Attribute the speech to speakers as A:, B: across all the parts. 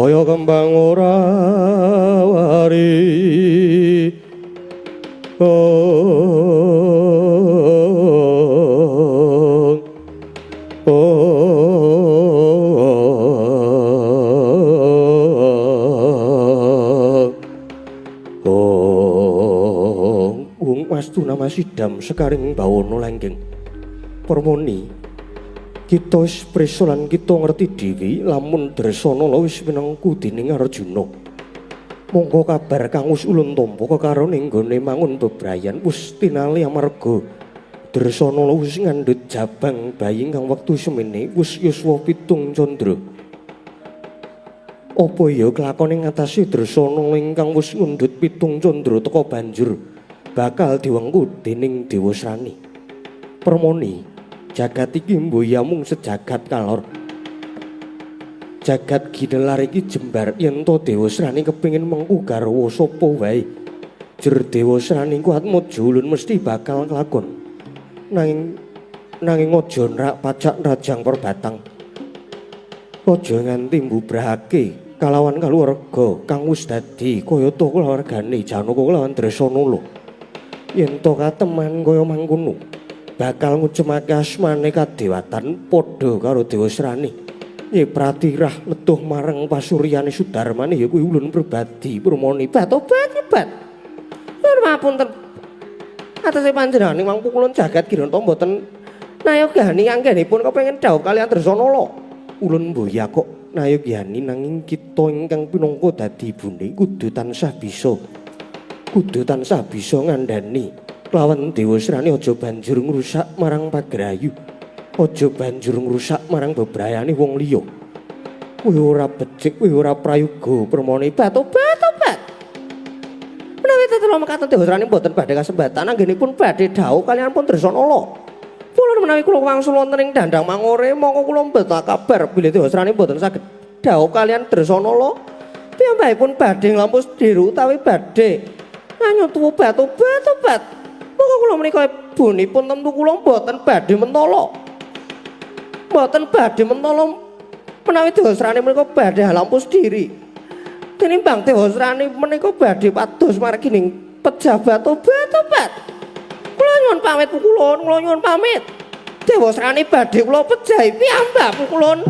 A: Kaya kembang ora wari. Wastuna masidam sekaring bawana langgeng. Permoni kita wis prisa lan kita ngerti dhewe lamun Dresanala wis minangku dening Arjuna. Mongko kabar kang wis ulun tampa kekarone nggone mangun bebrayan wis tinali amarga Dresanala wis ngandhut jabang bayi kang wektu semene wis yuswa 7 candra. Apa ya kelakone ngatasi Dresanala ingkang wis ngundhut 7 candra teka banjur bakal diwengku dening Dewasrani. Permoni, jagat iki mboya mung sejagat kalor. Jagat ginelar iki jembar yen to Dewasrani kepengin mengku garwa sapa wae. Jer Dewasrani ku atmaja ulun mesti bakal kelakon. Nanging aja nrak pacak rajang perbatang. Aja nganti mbubrahake kalawan kaluwarga kang wis dadi kayata kulawargane Janaka kelawan Dresanala. Yen to kateman kaya mangkono bakal ngucemake asmane kadewatan padha karo Dewasrani. Nyepratirah letuh marang pasuryane Sudarmane ya kuwi ulun pribadi Permoni. Batobat hebat. Nuwun papunten. Atase panjenengan wang pukulun jagat Giranta mboten nayogani anggenipun kepengin dhawuh kaliyan Dresanala. Ulun mboya kok nayogyani nanging kita ingkang pinangka dadi ibune kudu tansah bisa. Kudu tansah bisa ngandhani lawan Dewasrani aja banjur ngrusak marang pagrayu. Aja banjur ngrusak marang bebrayane wong liya. Kuwi ora becik, kuwi ora prayoga Permoni. Batobat-tobat. Menawi tetela mekaten Dewasrani mboten badhe kasembatan anggenipun badhe dhawuh kaliyan pun Dresanala. Kula menawi kula wangsul wonten ing dandang mangore mongko kula mboten kabar bilih Dewasrani mboten saged dhawuh kaliyan Dresanala. Piyambakipun badhe nglampus diru utawi badhe nganyut obat-obat. Mongko kula menika ibunipun tentu kula mboten badhe mentala. Mboten badhe mentala menawi Dewasrani menika badhe halampus diri. Tinimbang Dewasrani menika badhe pados margi ning pejabat obat-obat. Kula nyuwun pamit pukulun, kula nyuwun pamit. Dewasrani badhe kula pejahi piyambak pukulun.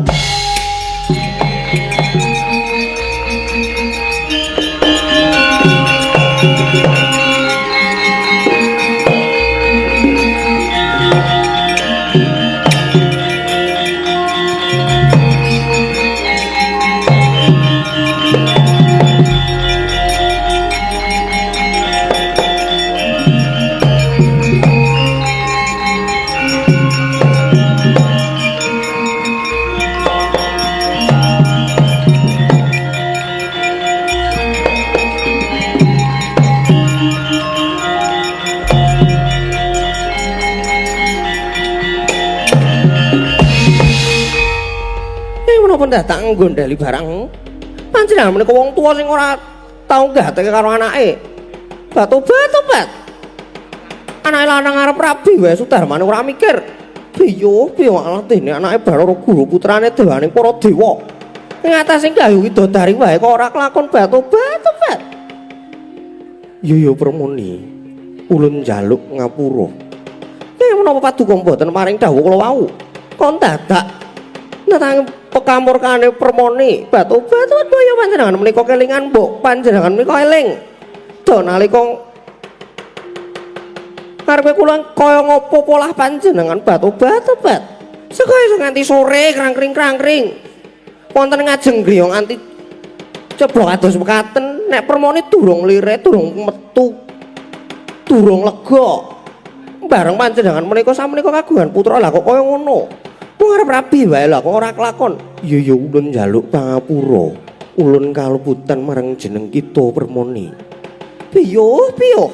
A: Datang nggondheli barang panjenengan menika wong tuwa sing ora tau gateke karo anake. Batobat-tobat. Anake lanang arep rabi wae Sudarmane ora mikir. Piye piye malah dene anake Bathara Guru putrane dewane para dewa. Ing atase gayu widodari wae kok ora kelakon batobat-tobat. Yo yo Permoni, ulun njaluk ngapura. Nek menapa paduka mboten paring dawuh kula wau. Kon dadak datang pekamurkane Permoni. Batobat boyo panjenengan menika kelingan mbok panjenengan menika eling. Do nalika karepe kula kaya ngopo polah panjenengan batobat-tobat. Saka iso nganti sore krangkring-krangkring. Wonten ngajeng griya nganti ceblok ados mekaten nek Permoni durung lire, durung metu, durung lega. Bareng panjenengan menika samenika kagungan putra lah kok kaya ngono. Wong arep rabi wae lah kok ora kelakon. Iya ya ulun njaluk pangapura. Ulun kaluputan marang jeneng kita Permoni. Piye piye?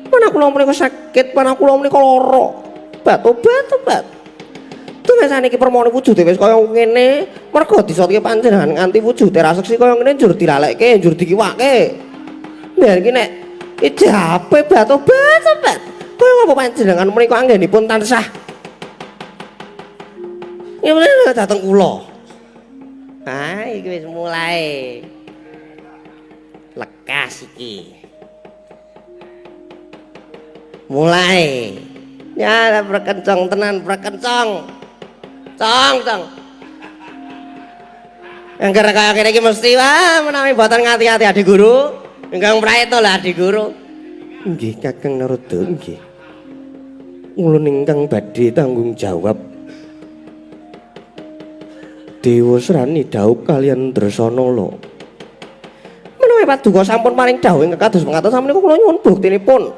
A: Mana kula menika sakit, mana kula menika lara. Batobat-tobat. Tuh saniki Permoni wujude wis kaya ngene, mergo disotke panjenengan nganti wujude ra seksi kaya ngene njur dilalekke, njur dikiwake. Biar iki nek ijape batobat-tobat. Kaya ngapa panjenengan menika anggenipun tansah ngene dateng kula.
B: Ah, iki wis mulai. Lekas iki. Mulai. Ya, prekencong tenan, prekencong. Cong, cong. Angger kaya kene iki mesti wah menawi mboten ngati-ati Adi Guru. Ingkang praeta lho Adi Guru.
A: Nggih Kakang Narada nggih. Ulun ingkang badhe tanggung jawab. Dewasrani dhaup kaliyan Dresanala.
B: Menawi paduka sampun paring dhawuh ingkang kados mekaten samenika kula nyuwun buktinipun.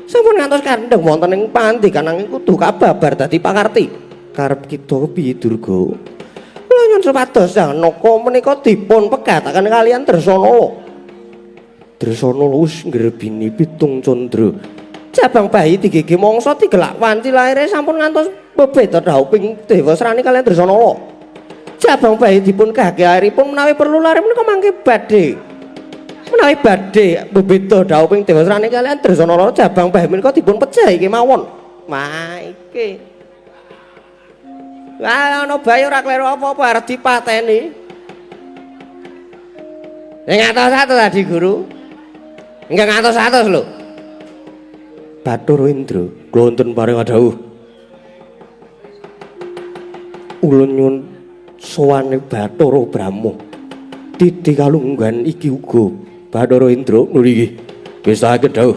B: Sampun ngantos kandheng wonten ing pandikan nanging kudu kababar dadi pakarti.
A: Karep kita piye Durga?
B: Kula nyuwun supados Janaka menika dipun pegataken kaliyan Dresanala.
A: Dresanala wis ngrebini pitung candra.
B: Jabang bayi digege mangsa digelak wanci laire sampun ngantos bebeda dhauping Dewasrani kaliyan Dresanala. Jabang bayi dipun gage airipun menawi perlu lare menika mangke badhe. Menawi badhe bebeda dhauping Dewasrani kaliyan Dresanala jabang bayi menika dipun pejahi kemawon. Wah iki. Wah ana bayi ora kleru apa-apa arep dipateni. Sing atos-atos Adi Guru. Ingkang atos-atos lho.
A: Bathara Indra, kula wonten paring dawuh. Ulun nyuwun sowane Bathara Brahma. Titi kalungguhan iki uga Bathara Indra nggih. Ngesaken dawuh.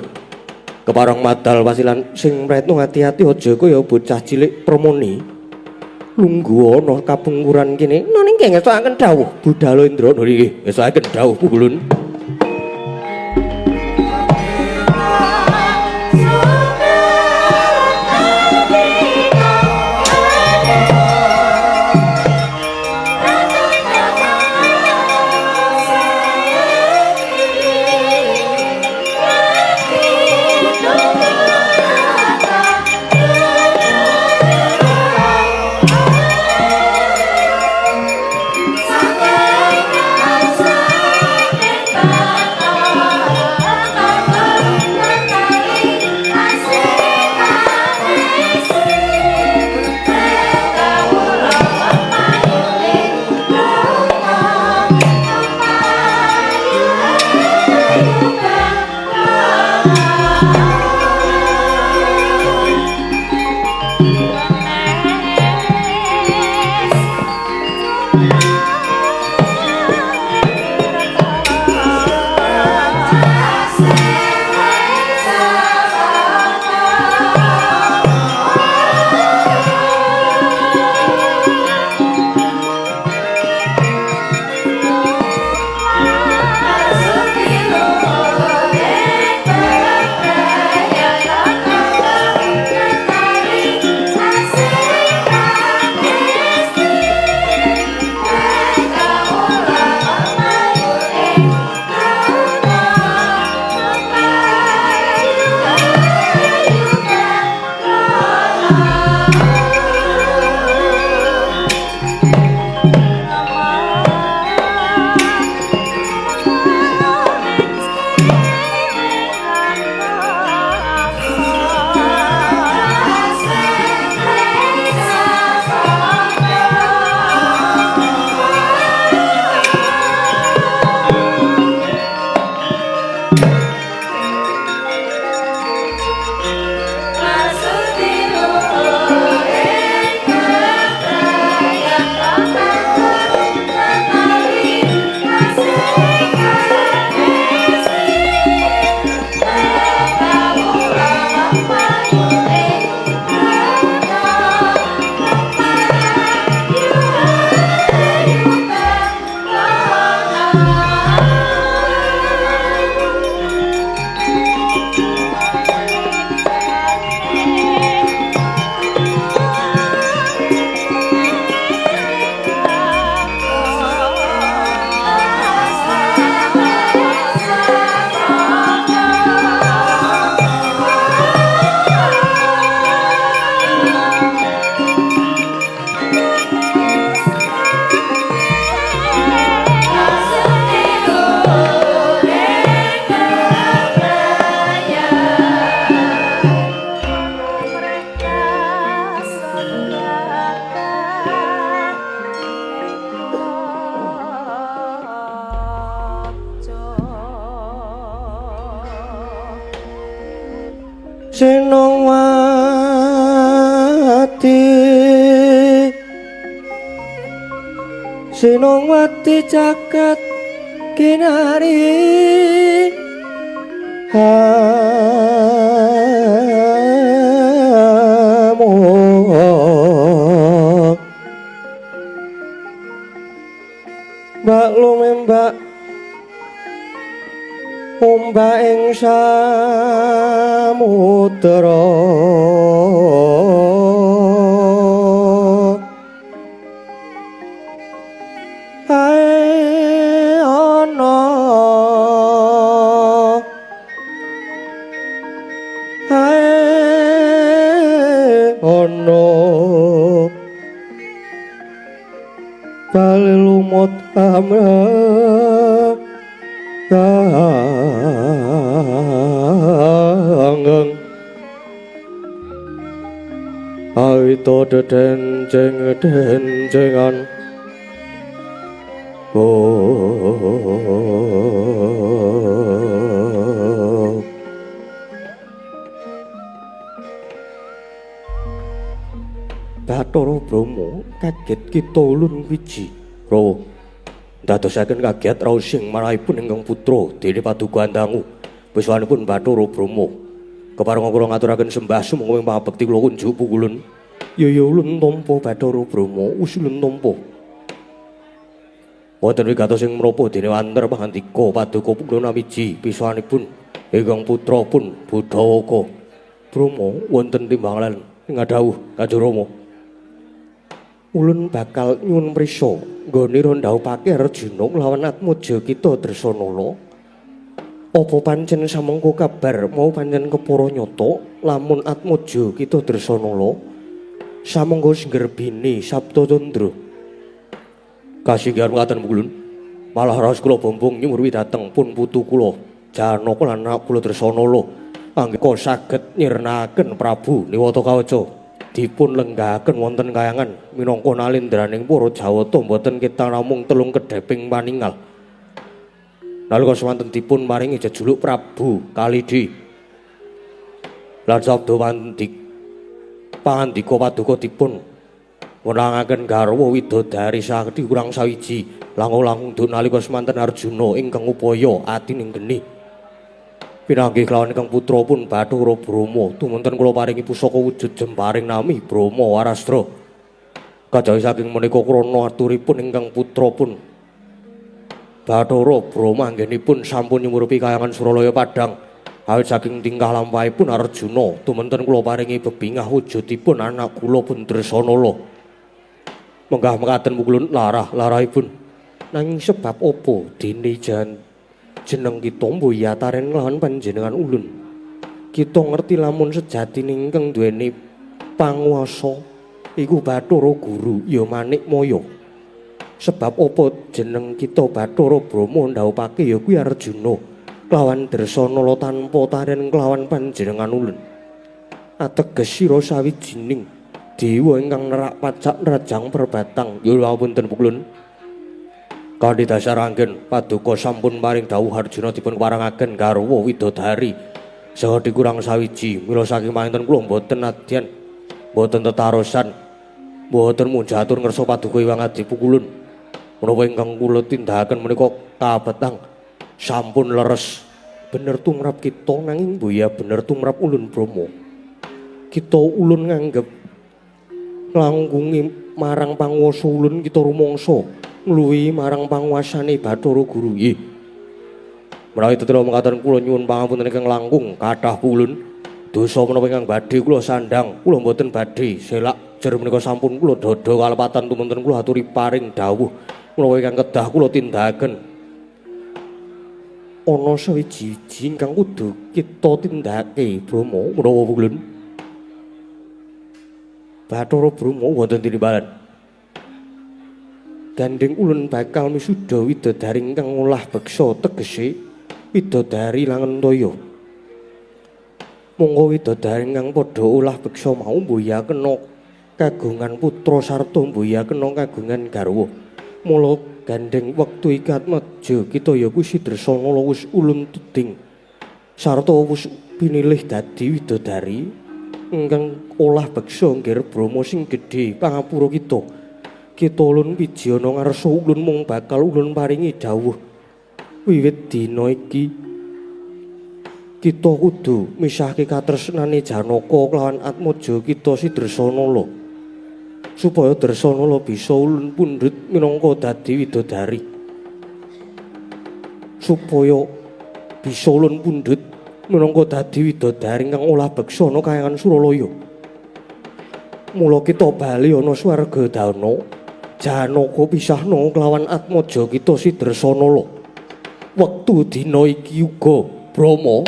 A: Kepareng madal wasilan sing mretno ati-ati aja kaya bocah cilik Premoni. Lungguh ana kapungkuran kene.
B: Nanging nggih ngestokaken dawuh
A: Budala Indra nggih. Ngestokaken dawuh ulun.
C: Sampai
A: Senongwati, Senongwati jagat kinari. Mbak lumembak ombak ing samudra. Ae ana, ae ana, bali lumut amra kanggeng awita dedenceng dencengan. Oh. Bathara Brahma kaget kita ulun wiji. Rawa ndadosaken kaget raos sing marahipun ingkang putra dene paduka andangu. Wiswanipun Bathara Brahma. Kepareng kula ngaturaken sembah sumangga ing pangabekti kula kunjuk pukulun. Ya ya ulun tampa Bathara Brahma, usulun tampa. Wonten wigatos ing menapa dene wanter pangandika paduka pukulun awiji piswanipun ingkang putra pun Budawaka. Brahma wonten timbangan ing dawuh Kanjeng Rama. Ulun bakal nyuwun prisa nggone rondhawupake Arjuna nglawan Atmaja kita Dresanala. Apa pancen samengko kabar mau pancen kepara nyata lamun Atmaja kita Dresanala samengko senggerbini Saptacandra. Kasinggihan mekaten ulun. Malah raos kula bombong nyumurwi dhateng pun putu kula Janaka lan anak kula Dresanala anggeka saged nyirnaken Prabu Niwatakawaca. Dipun lenggahaken wonten kayangan minangka nalindraning para Jawata mboten kita namung telung kedheping paningal. Nalika semanten dipun maringi jejuluk Prabu Kalidi. Lan sabda pangandika paduka dipun wenangaken garwa widodari sakti kurang sawiji langkung-langkung duk nalika semanten Arjuna ingkang upaya atining geni. Pinanggih kelawan ingkang putra pun Bathara Brahma tumunten kula paringi pusaka wujud jemparing nami Brahma Warastra. Kajawi saking menika krana aturipun ingkang putra pun Bathara Brahma anggenipun sampun nyumurupi kayangan Suralaya Padang. Awit saking tingkah lampahipun Arjuna tumunten kula paringi bebingah wujudipun anak kula pun Dresanala. Menggah mekaten pukulun larah-larahipun. Nanging sebab apa dene jan jeneng kita mbuyataren lawan panjenengan ulun. Kita ngerti lamun sejatine ingkang duweni panguwasa iku Bathara Guru ya Manikmaya. Sebab apa jeneng kita Bathara Brahma ndhawupake ya kuwi Arjuna kelawan Dresanala tanpa taren kelawan panjenengan ulun. Ateges sira sawijining dewa ingkang nerak pacak rajang perbatang. Ya ngapunten pukulun. Kanthi dasar anggen paduka sampun paring dawuh Arjuna dipun keparengaken garwa widodari saha dikurang sawiji. Mila saking panginten kula mboten nadyan, mboten tetarosan, mboten munjatur ngersa paduka Hyang Adi pukulun. Menapa ingkang kula tindakaken menika kabetang sampun leres. Bener tumrap kita nanging mbuya bener tumrap ulun Brahma. Kita ulun nganggep nglangkungi marang panguwasa ulun kita rumangsa ngluwihi marang panguwasane Bathara Guru. Nggih. Menawi tetela mekaten kula nyuwun pangapunten ingkang langkung kathah pulun. Dosa menapa ingkang badhe kula sandhang, kula mboten badhe selak jer menika sampun kula dada kalepatan tumunten kula aturi paring dawuh menapa ingkang kedah kula tindakaken. Ana sawiji-wiji ingkang kudu kita tindakake Brahma menawa pulun. Bathara Brahma wonten tinimbalan. Gandeng ulun bakal misuda widodari ingkang ngolah beksa tegese widodari langentaya. Monggo widodari ingkang padha olah beksa mau mbuya kena kagungan putra sarta mbuya kena kagungan garwa. Mula gandeng wektu iki atmaja kita ya kuwi si Dresanala wis ulun tuding sarta wis Pinilih dadi widodari ingkang olah beksa nggir Brahma sing gedhe pangapura kita. Kita ulun wijayana ngarsa ulun mung bakal ulun paringi dawuh. Wiwit dina iki kita kudu misahke katresnane Janaka kelawan Atmaja kita si Dresanala. Supaya Dresanala bisa ulun pundhut minangka dadi widodari. Supaya bisa ulun pundhut minangka dadi widodari ingkang olah beksa ana kayangan Suralaya. Mula kita bali ana swarga dana. Janaka pisahna kelawan Atmaja kita si Dresanala. Wektu dina iki uga Brahma.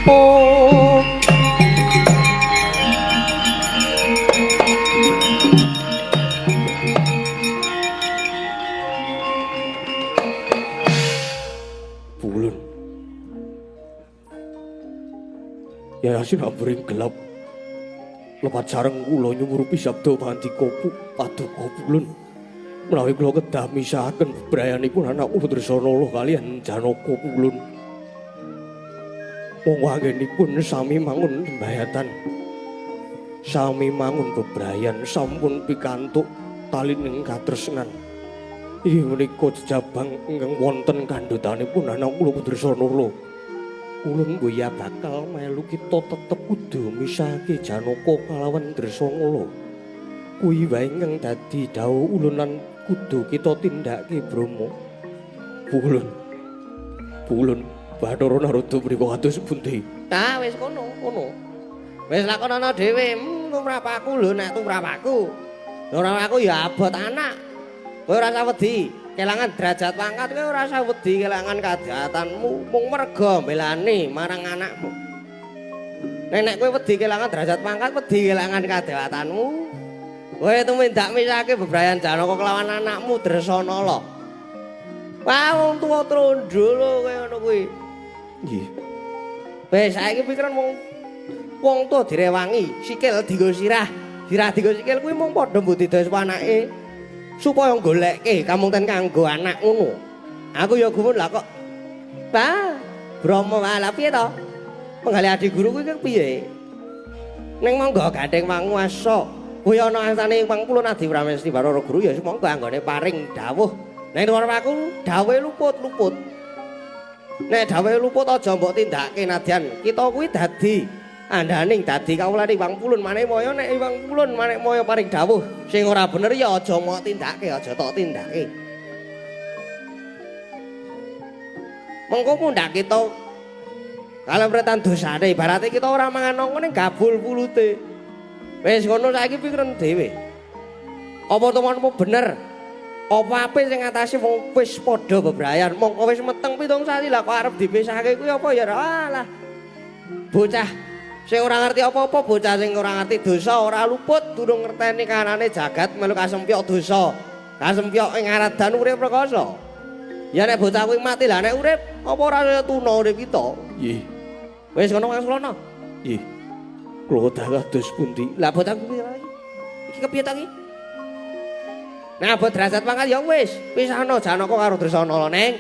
A: Oh. Pulun. Ya sinabring gelap. Lepat sareng kula nyumurupi sabda pandika paduka pulun. Menawi kula kedah misahaken bebrayanipun anak kula Dresanala kaliyan Janaka pulun. Monggo anggenipun sami mangun sembayatan. Sami mangun bebrayan sampun pikantuk talining katresnan. Inggih menika jejabang ingkang wonten kandhutanipun anak kula Dresanala. Ulun mboya bakal melu kita tetep kudu misahake Janaka kalawan Dresanala. Kuwi wae ingkang dadi dawuh ulun lan kudu kita tindakake Brahma. Ulun. Ulun Bathara Narada mriku kados pundi?
B: Ah wis kono, kono. Wis lakonana dhewe, tumrap aku lho nek tumrap aku. Ora aku ya abot anak. Kowe ora usah wedi kelangan derajat pangkat, kowe ora usah wedi kelangan kajahatanmu mung merga mbelani marang anakmu. Nek kowe wedi kelangan derajat pangkat, wedi kelangan kajahatanmu. Kowe tumindak misake bebrayan Janaka kelawan anakmu Dresanala. Wah, wong tuwa trondo lho kowe ngono kuwi.
A: Nggih.
B: Wis saiki pikiran wong tuwa direwangi, sikil dienggo sirah, sirah dienggo sikil kuwi mung padha mbudidaya anake supaya goleke kamungten kanggo anak ngono. Aku ya gumun lah kok. Bah, Brahma wae lah piye to? Penggalih adi guru kuwi piye? Ning monggo gandeng manguwasa. Kuwi ana astane Wang Pulun Adi Pramesti Bathara Guru ya monggo anggone paring dawuh. Nek nuwun aku dawuhe luput-luput. Nek dawuhe luput aja mbok tindakake nadyan. Kita kuwi dadi andaning dadi kawulane Wang Pulun Manikmaya. Nek Wang Pulun Manikmaya paring dawuh sing ora bener ya aja mbok tindakake, aja tok tindakake. Mengko mundhak kita kalemretan dosane, ibarate kita ora mangan nangka ning gabul pulute. Wis ngono saiki pikiran dhewe. Apa temanmu bener? Apa apik sing ngatasi wong wis padha bebrayan, mongko wis meteng 7 sasi lah kok arep dipisahke kuwi apa ya alah. Bocah sing ora ngerti apa-apa, bocah sing ora ngerti dosa, ora luput durung ngerteni kanane jagat melu kasempyok dosa. Kasempyok ing aradan urip rekoso. Ya nek bocah kuwi mati lah nek urip apa ora kaya tuna urip kita.
A: Nggih.
B: Wis ngono Kang Sulono.
A: Nggih. Kula kados pundi?
B: Lah bocah kuwi iki kepiye ta iki? Nek abot derajat pangkat ya wis, pisahno Janaka karo Dresanala neng.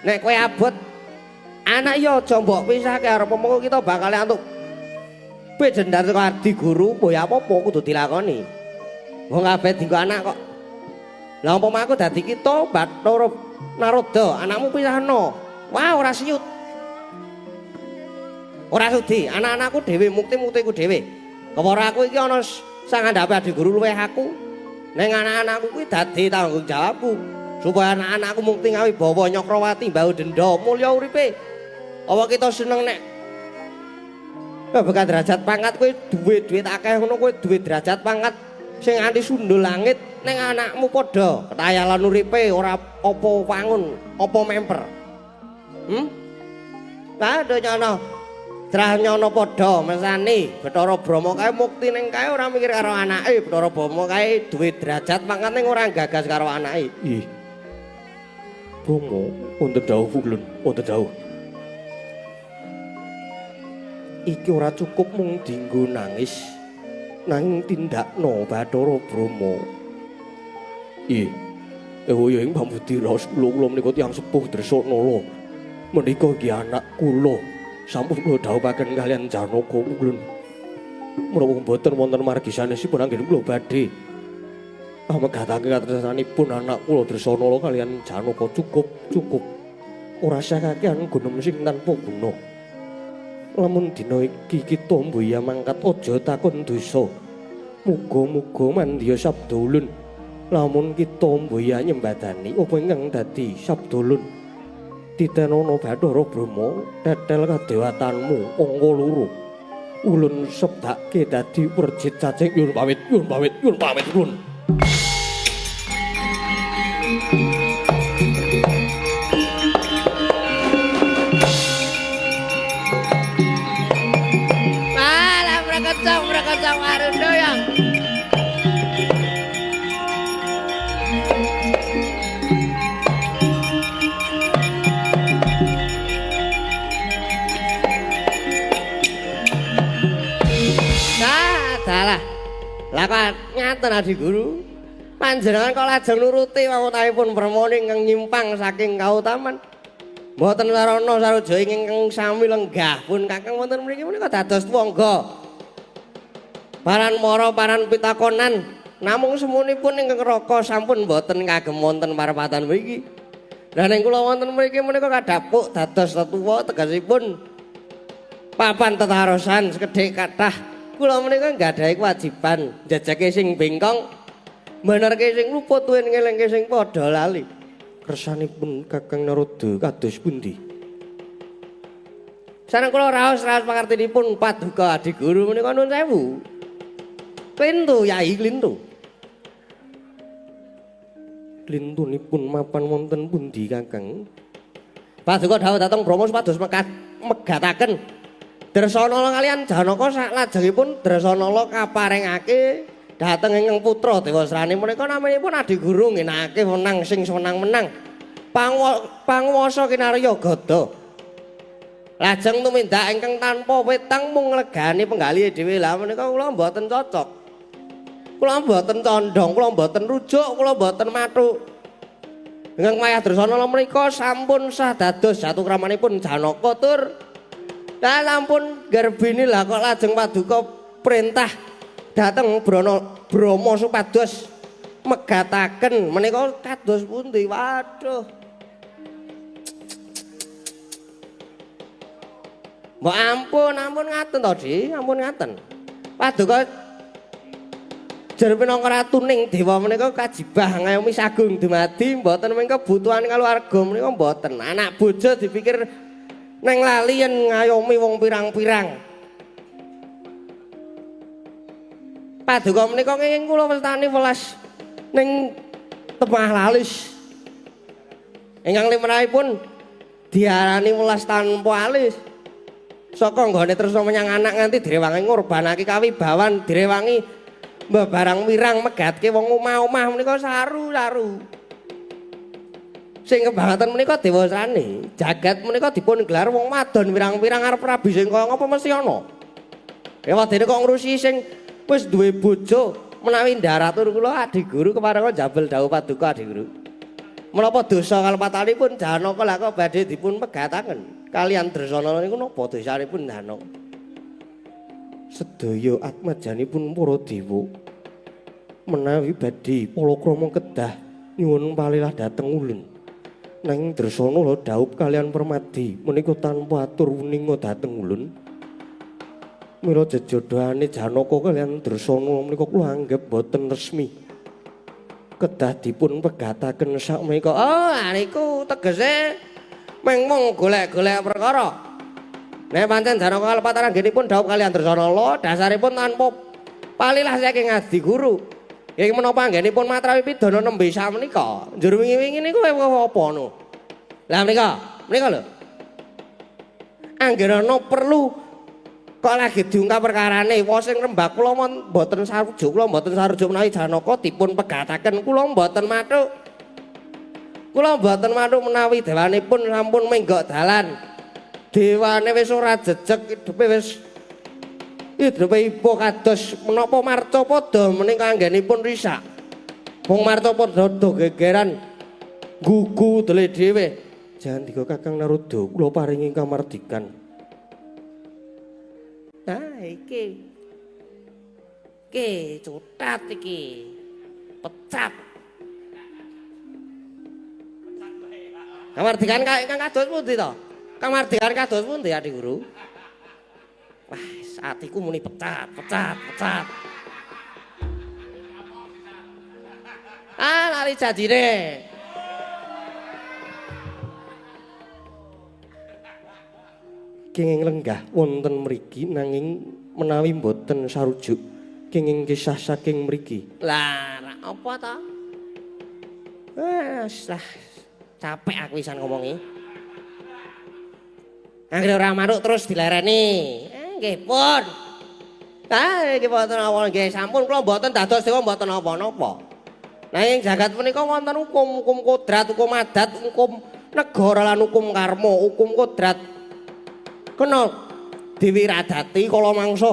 B: Nek kowe abot anak ya aja mbok pisahke arep mengko kita bakal antuk pejendar saka adi guru, mbok ya apa-apa kudu dilakoni. Wong kabeh dienggo anak kok. Lah umpama aku dadi kita Bathara Narada, anakmu pisahno. Wah, ora siut. Ora sudi, anak-anakku dhewe mukti-muktiku dhewe. Kepara aku iki ana sangandhape adi guru luwih aku. Ning anak-anakku kuwi dadi tanggung jawabku supaya anak-anakku mukti ngawibawa Nyakrawati mbau denda mulya uripe. Apa kita seneng nek bekan derajat pangkat kowe duwe duit akeh ngono, kowe duwe derajat pangkat sing nganti sundul langit, ning anakmu padha ketayalan uripe ora apa wangun, apa memper. Lah nyono Drah nyono padha mesani Bathara Brahma kae mukti ning kae ora mikir karo anake. Bathara Brahma kae duwe derajat pangkat ning ora gagas karo anake.
A: Nggih. Brahma wonten dawuh ulun, wonten dawuh. Iki ora cukup mung dienggo nangis, nanging tindakno Bathara Brahma. Nggih. Ewa ya ing pambudi raos kula menika tiyang sepuh Dresanala. Menika iki anak kula sampun kula dhawuhaken kaliyan Janaka ulun. Menapa mboten wonten margi sanesipun anggen kula badhe amegatake katresnanipun anak kula Dresanala kaliyan Janaka. Cukup, cukup. Ora sah kakehan gunem sing tanpa guna. Lamun dina iki kita mbuya mangkat aja takon dosa. Muga-muga mandya sabda ulun. Lamun kita mbuya nyembadani apa ingkang dadi sabda ulun. Titenono Bathara Brahma tetel kadewatanmu angka loro. Ulun sebdake dadi perjit cacing. Nyuwun pamit, nyuwun pamit, nyuwun pamit ulun.
B: Malah mrekecong mrekecong Aruna yang. Dalah. Lah kok ngaten Adi Guru? Panjenengan kok lajeng nuruti wawontenipun Brahmana ingkang nyimpang saking kautaman. Mboten sarana saruja ingkang sami lenggah pun kakang wonten mriki menika dados twangga. Paran mara paran pitakonan namung semunipun ingkang raka sampun mboten kagem wonten parepatan mriki. Lah ning kula wonten mriki menika kadhapuk dados tetuwa tegesipun papan tetarosan sekedhik kathah. Kula menika nggadahi kewajiban njajake sing bengkong, benerke sing luput tuwin ngelingke sing padha lali.
A: Kersanipun Kakang Narada kados pundi?
B: Sareng kula raos-raos pangartinipun paduka Adi Guru menika nuwun sewu. Klintu Yai, klintu.
A: Klintunipun mapan wonten pundi Kakang?
B: Paduka dawuh dhateng Brahma supados megataken Dresanala kaliyan Janaka saklajengipun Dresanala kaparengake dhateng ingkang putra Dewasrani menika naminipun Adi Guru ngenake wenang sing senang-menang panguwasa kinarya gada. Lajeng tumindak ingkang tanpa wetang mung nglegani penggalihe dhewe. Lah menika kula mboten cocok. Kula mboten condong, kula mboten rujuk, kula mboten mathuk. Ingkang mayah Dresanala menika sampun sah dados jatuh kramanipun Janaka tur. Lah sampun garbini lah kok lajeng paduka perintah dhateng Brahma supados megataken menika kados pundi? Waduh. Mbok ampun, ampun ngaten to, Di, ampun ngaten. Paduka jer pinangka ratuning dewa menika kajibah ngayomi sagung dumadi mboten mung kebutuhan keluarga menika mboten. Anak bojo dipikir neng lali yen ngayomi wong pirang-pirang. Paduka menika kenging kula wastani welas ning temah lalis. Ingkang limrahipun diarani welas tanpa alis. Saka nggone tresna menyang anak nganti direwangi ngorbanake kawibawan, direwangi mbebarang wirang megatke wong omah-omah menika saru-saru. Sing kebangetan menika dewasane, jagat menika dipun gelar wong wadon wirang-wirang arep rabi sing kaya ngapa mesti ana. Ewadene kok ngurusi sing wis duwe bojo menawi ndaratur kula Adi Guru keparenga jabel dawuh paduka Adi Guru. Menapa dosa kalpatanipun Janaka lah kok badhe dipun pegataken kaliyan Dresanala niku napa dosanipun Janaka?
A: Sedaya atmajanipun para dewa menawi badhe palakrama kedah nyuwun palilah dhateng ulun. Nanging Dresanala dhaup kaliyan Permadi menika tanpa atur wuninga dhateng ulun. Mila jejodhane Janaka kaliyan Dresanala menika kula anggep boten resmi. Kedah dipun pegataken sakmenika.
B: Oh, niku tegese mung mung golek-golek perkara. Nek pancen Janaka kalepatan anggenipun dhaup kaliyan Dresanala dasaripun tanpa palilah saking Adi Guru. Nggih menapa anggenipun matrawi pidana nembe sakmenika? Njur wingi-wingi niku apa no? Lah menika, menika lho. Anggen ana perlu kok lagi diungkap perkarane, wong sing rembak kula mboten sarujuk, kula mboten sarujuk menawi Janaka dipun pegataken, kula mboten mathuk. Kula mboten mathuk menawi dewanipun sampun menggok dalan. Dewane wis ora jejeg, hidupe wis hidupe ibu kados menapa marcapada menika anggenipun risak. Wong marcapada do gegeran gugu dele dhewe.
A: Jandika Kakang Narada kula paringi kamardikan.
B: Nah iki. Iki cutat iki. Pecat. Kamardikan ingkang kados pundi to? Kamardikan kados pundi Adi Guru? Wah, atiku muni pecat, pecat, pecat. Ah, lali janjine.
A: Kenging lenggah wonten mriki nanging menawi mboten sarujuk kenging kisah saking mriki.
B: Lah, apa to? Wes lah, capek aku isan ngomongi. Anggere ora manuk terus dilereni. Nggih pun. Ah, nggih mboten napa nggih sampun kula mboten dados dewa mboten napa-napa. Nanging jagat punika wonten hukum, hukum kodrat, hukum adat, hukum negara lan hukum karma, hukum kodrat. Kena diwiradati kala mangsa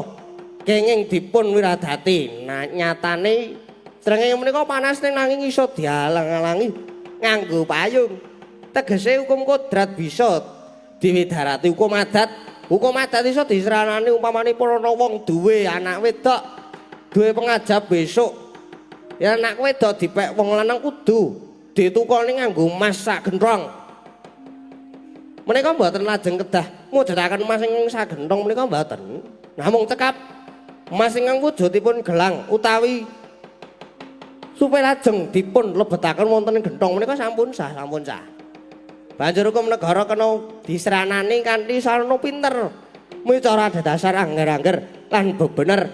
B: kenging dipun wiradati. Nah, nyatane srengenge menika panas nanging iso dialang-alangi nganggo payung. Tegese hukum kodrat bisa diwidarati hukum adat. Hukum adat iso disranani umpamane ana wong duwe anak wedok, duwe pengajap besok. Ya anak wedok dipek wong lanang kudu ditukoni nganggo emas sak genthong. Menika mboten lajeng kedah mujudaken emas ingkang sak genthong menika mboten. Namung cekap emas ingkang wujudipun gelang utawi supaya lajeng dipun lebetaken wonten ing genthong menika sampun sah, sampun sah. Banjur hukum negara kena disranani kanthi sarana pinter, micara dasar angger-angger lan bebener.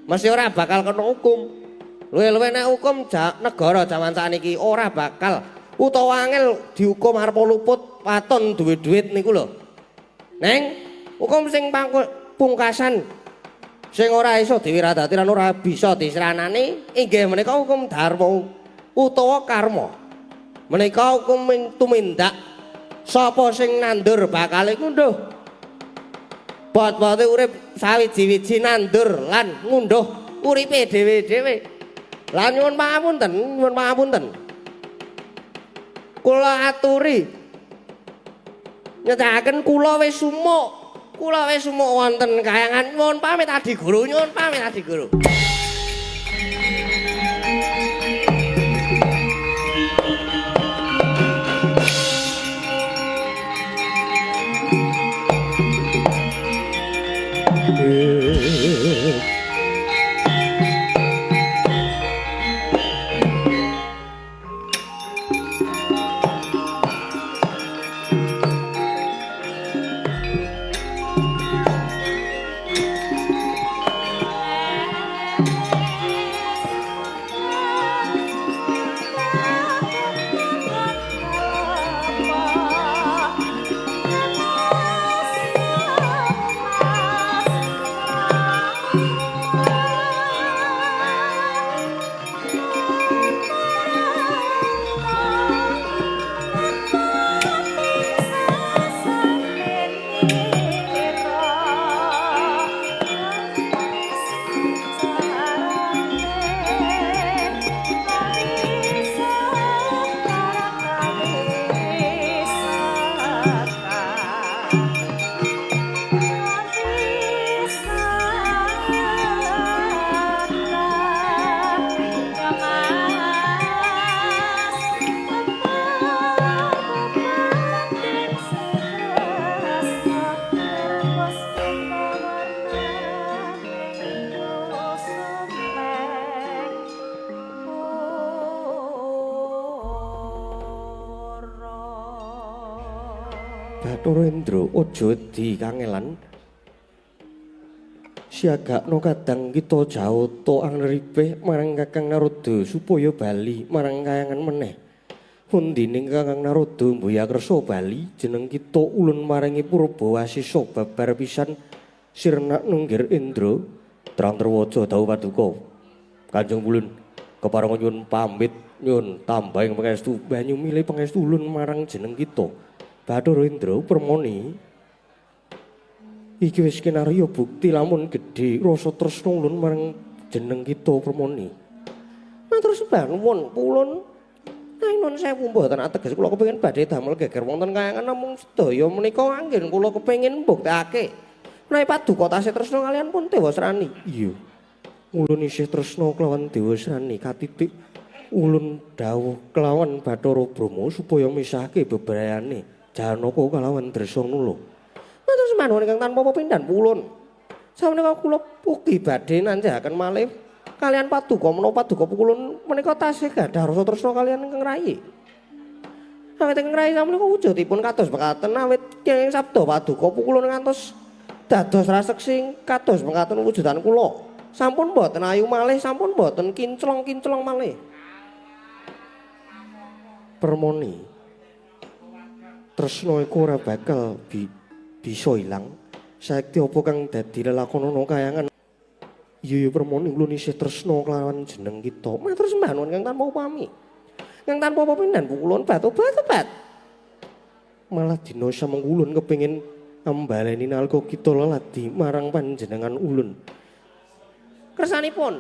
B: Mesti ora bakal kena hukum. Luwih-luwih nek hukum negara jaman sakniki ora bakal utawa angel dihukum arep luput waton duwe duit niku lho. Neng hukum sing pungkasan sing ora iso diwiradati lan ora bisa disranani inggih menika hukum dharma utawa karma. Menika hukum tumindak sapa sing nandur bakal ngunduh. Bot-bote urip sawiji-wiji nandur lan ngunduh uripe dhewe-dhewe. Lah nyuwun pangapunten, nyuwun pangapunten. Kula aturi nyetakaken kula wis sumuk. Kula wis sumuk wonten kayangan. Nyuwun pamit Adi Guru, nyuwun pamit Adi Guru.
A: Bathara Indra aja wedi kangelan. Siagakno kadang kita jawata angripih marang Kakang Narada supaya bali marang kayangan meneh. Pundining Kakang Narada mboya kersa bali jeneng kita ulun maringi purba wasisa babar pisan sirna nunggir Indra. Terang terwaca dawuh paduka Kanjeng Ulun keparenga nyuwun pamit nyuwun tambahing pangestu banyu milih pangestu ulun marang jeneng kita. Bathara Indra permoni iki wis kinarya bukti lamun gedhe rasa tresna ulun marang jeneng kita permoni. Matur sembah nuwun ulun
B: Nanging nuwun sewu mboten ateges kula kepengin badhe damel geger wonten kayangan namung sedaya menika anggen kula kepengin mbuktekake. Menawi paduka tasih tresna kaliyan pun Dewasrani.
A: Iya. Ulun isih tresna kelawan Dewasrani katitik ulun dawuh kelawan Bathara Brahma supaya misahke bebrayane Janaka kelawan Dresanala.
B: Matur sembah nuwun ingkang tanpa pepindhan ulun. Sameneika kula ugi badhe nanjahaken malih kaliyan paduka menapa paduka pukulun menika tasih gadah rasa tresna kaliyan ingkang rayi. Awit ingkang rayi sameneika wujudipun kados mekaten awit kenging sabda paduka pukulun ngantos dados raseksi kados mekaten wujudan kula. Sampun boten ayu malih, sampun boten kinclong-kinclong malih.
A: Permoni, tresna iku ora bakal bisa ilang. Saekti apa kang dadi lelakon ana kayangan? Iya ya Permoni, ulun isih tresna kelawan jeneng kita.
B: Matur sembah nuwun kang tanpa upami. Kang tanpa pepindhan pukulun batu-batu-bat.
A: Malah dina sameng ulun kepengin ambaleni nalika kita leladi marang panjenengan ulun.
B: Kersanipun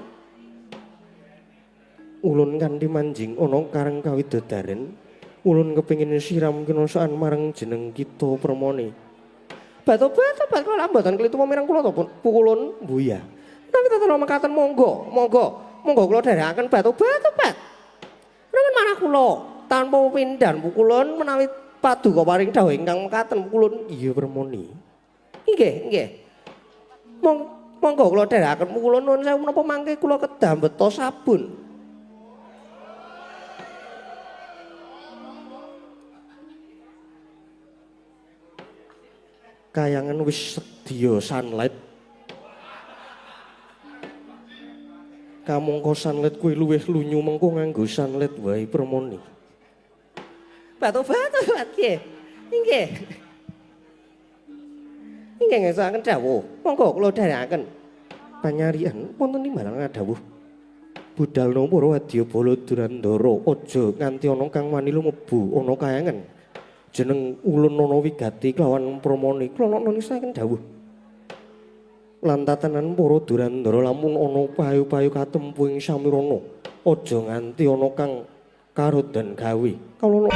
A: ulun kanthi manjing ana karang kawidodaren, ulun kepengin siram kinasaan marang jeneng kita Permoni.
B: Batu-batu-bat kula mboten klitu mireng kula to pukulun
A: buya.
B: Menawi tetela mekaten monggo, monggo, monggo kula dherekaken batu-batu-bat. Remen manah kula tanpa pindhan pukulun menawi paduka paring dawuh ingkang mekaten pukulun.
A: Iya Permoni.
B: Nggih, nggih. Monggo kula dherekaken pukulun nuwun sewu menapa mangke kula kedah beto sabun.
A: Kayangan wis sedya sunlight. Kamangka sunlight kuwi luwih lunyu mengko nganggo sunlight wae Permoni.
B: Batu-batu nggih. Nggih. Nggih ngersakaken dawuh. Monggo kula dherekaken.
A: Panyarian wonten timbalan dawuh. Budalna para wadyabala Durandara aja nganti ana kang wani lumebu ana kayangan. Jeneng ulun ana wigati kelawan Permoni. Kula ngersakaken dawuh. Lan tatanan para Durandara lamun ana payu-payu katempu ing samirana aja nganti ana kang karodan gawe. Kawula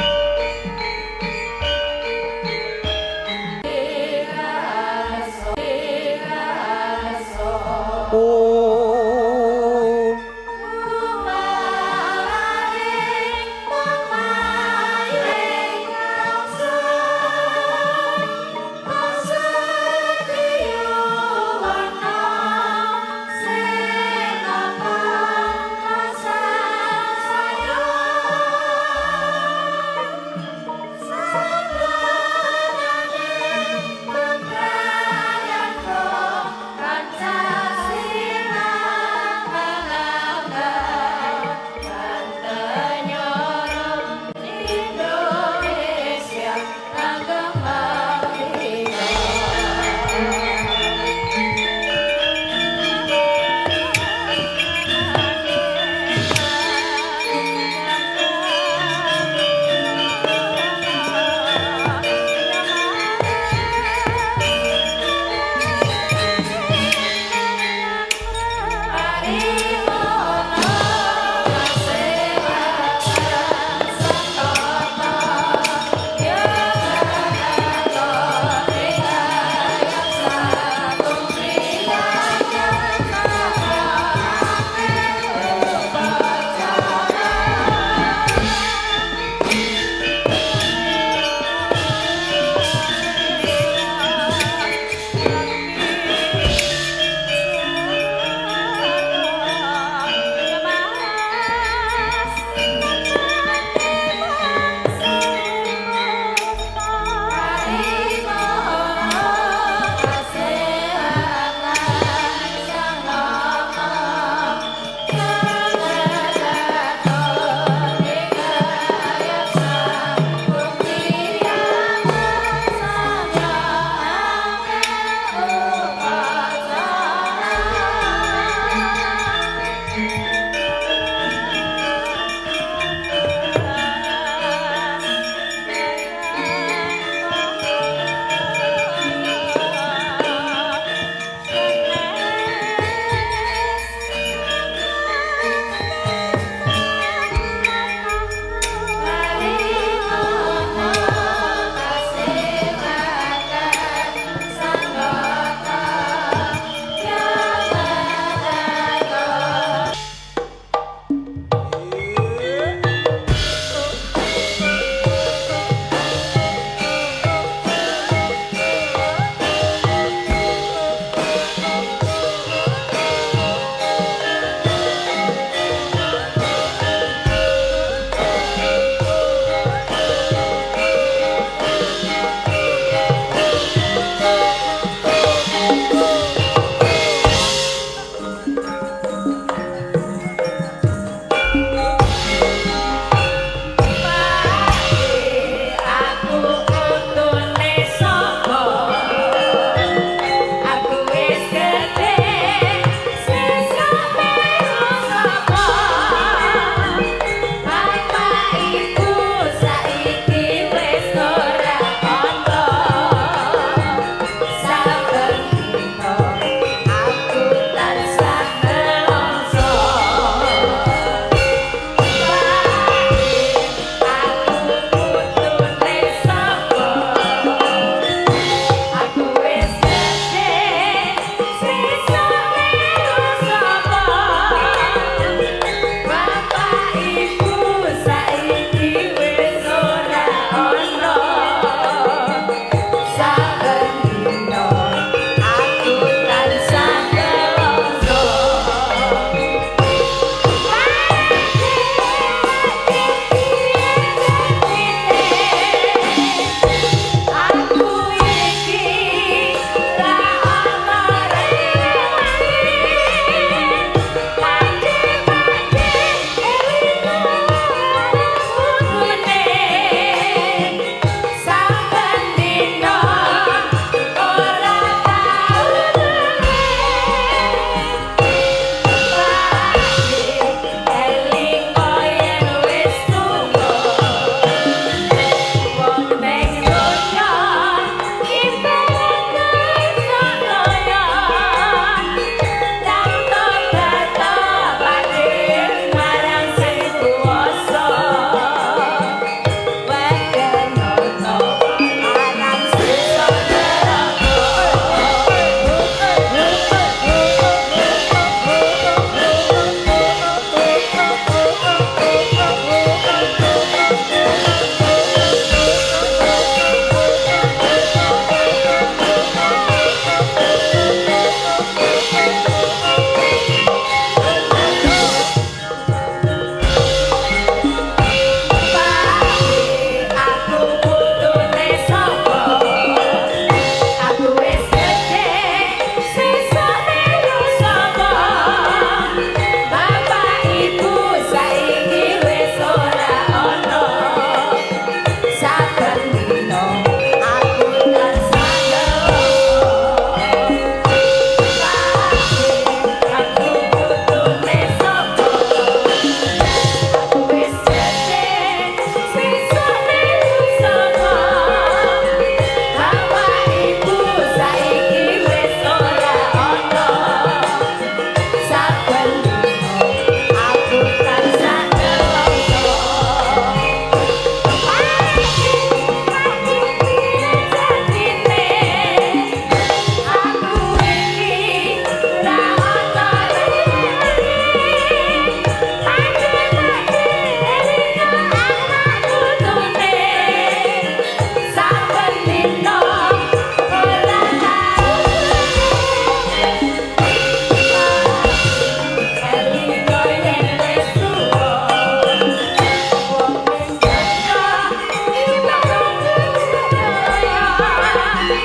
B: Ya,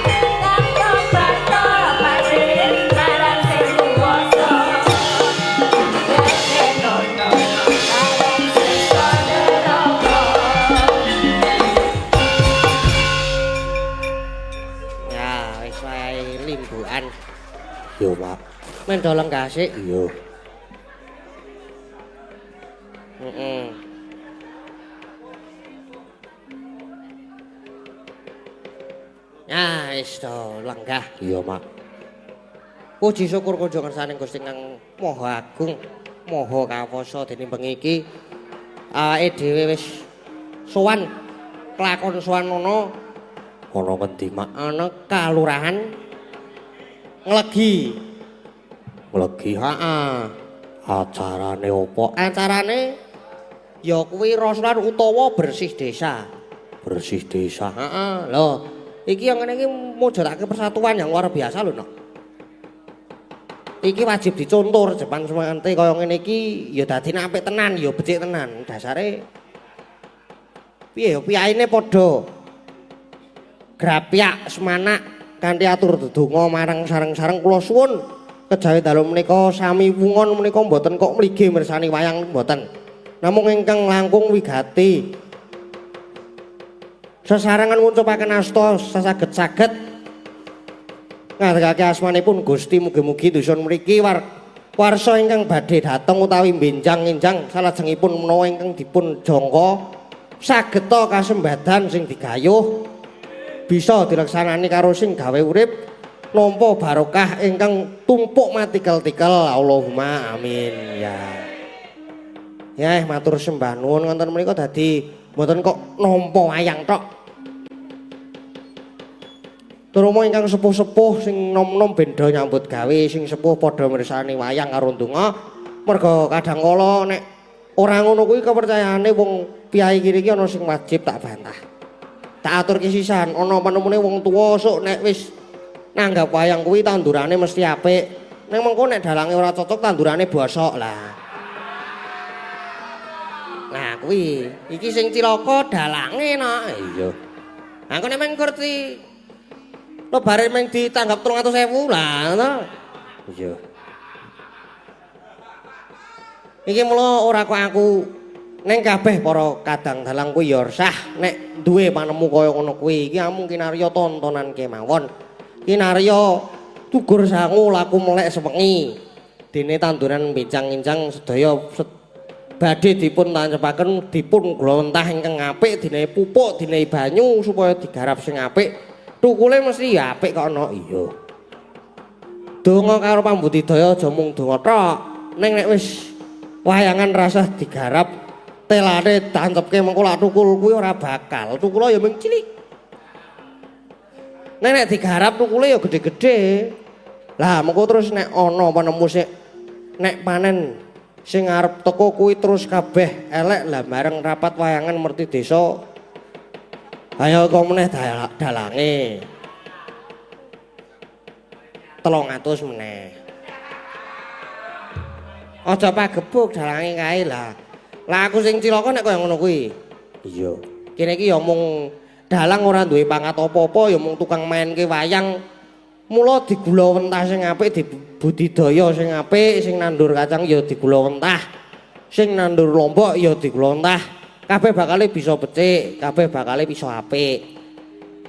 B: wis wae limbukan.
A: Yo, Pak.
B: Mendo lenggah sik.
A: Iya.
B: Heeh. Ya, wis to lenggah.
A: Iya, Mak.
B: Puji syukur kunjung ngersaning Gusti Kang Maha Agung, Maha Kawasa dene bengi iki awake dhewe wis sowan kelakon sowan ana
A: Ana ngendi, Mak?
B: Ana kalurahan Nglegi.
A: Nglegi.
B: Heeh.
A: Acarane opo?
B: Acarane ya kuwi rasulan utawa bersih desa.
A: Bersih desa.
B: Heeh. Lho, iki yang ngene iki mujudake persatuan yang luar biasa lho, Nok. Iki wajib dicontoh Jepang semangate kaya ngene iki ya dadine apik tenan, ya becik tenan. Dasare piye ya piyaine padha grapyak semanak kanthi atur dedonga marang sareng-sareng. Kula suwun kejawi dalu menika sami wungon menika mboten kok mlige mirsani wayang mboten. Namung ingkang langkung wigati sesarengan nguncupaken asta sasaged-saged ngadegake asmanipun Gusti. Mugi-mugi dusun mriki warsa ingkang badhe dhateng utawi benjang-enjang salajengipun menawa ingkang dipun jangka sageta kasembadan sing digayuh bisa dilaksanani karo sing gawe urip nampa barokah ingkang tumpuk matikel-tikel. Allahumma amin. Ya. Ya matur sembah nuwun wonten menika dadi mboten kok nampa wayang tok. Terutama ingkang sepuh-sepuh sing nom-nom benda nyambut gawe, sing sepuh padha mirsani wayang karo ndonga. Merga kadang kala nek ora ngono kuwi kepercayaane wong piyai kiri iki ana sing wajib tak bantah. Tak aturke sisan, ana penemune wong tuwa sok nek wis nanggap wayang kuwi tandurane mesti apik. Ning mengko nek dalange ora cocok tandurane bosok lah. Nah kuwi, iki sing cilaka dalange nok.
A: Iya.
B: Lah kok nek meng ngerti lebare meng ditanggap 300.000 lah ngono.
A: Iya.
B: Iki mula ora kok aku ning kabeh para kadang dalang kuwi ya sah nek duwe panemu kaya ngono kuwi. Iki amung kinarya tontonan kemawon. Kinarya tugur sangu laku melek sewengi. Dene tanduran bencang-encang sedaya badhe dipun tancepaken dipun glontah ingkang apik, dinehi pupuk, dinehi banyu supaya digarap sing apik. Tukule mesti ya apik kok ana.
A: Iya.
B: Donga karo pambudidaya aja mung donga tok. Ning nek wis wayangan rasah digarap telane tancepke mengko lak tukul kuwi ora bakal. Tukule ya mung cilik. Nek nek digarap tukule ya gedhe-gedhe. Lah mengko terus nek ana penemu sik nek panen sing arep teko kuwi terus kabeh elek lah bareng rapat wayangan merti desa. Ayo kok meneh dalange. 300 meneh. Aja pagebuk dalange kae lah. Lah aku sing cilaka nek kaya ngono kuwi.
A: Iya.
B: Kene iki ya mung dalang ora duwe pangkat apa-apa, ya mung tukang mainke wayang. Mula digula wentah sing apik, dibudidaya sing apik, sing nandur kacang ya digula wentah. Sing nandur lombok ya digula wentah. Kabeh bakale bisa becik, kabeh bakale bisa apik.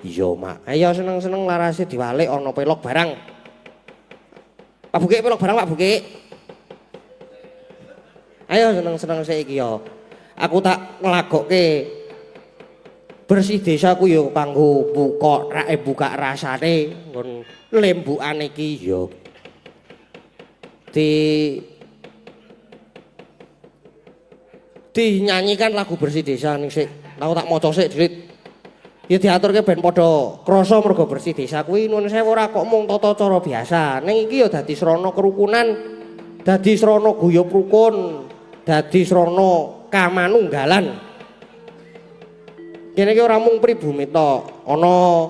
A: Iya, Mak.
B: Ayo seneng-seneng larase diwalik ana pelok barang. Pak Bukik pelok barang Pak Bukik. Ayo seneng-seneng sik iki ya. Aku tak nglagokke bersih desa ku ya kanggo buka rake buka rasane nggon lembukan iki
A: ya.
B: Dinyanyikan lagu bersih desa ning sik. Aku tak maca sik drit. Ya diaturke ben padha krasa mergo bersih desa kuwi nuwun sewu ora kok mung tata cara biasa. Ning iki ya dadi srana kerukunan, dadi srana guyub rukun, dadi srana kamanunggalan. Kene iki ora mung pribumi tok, ana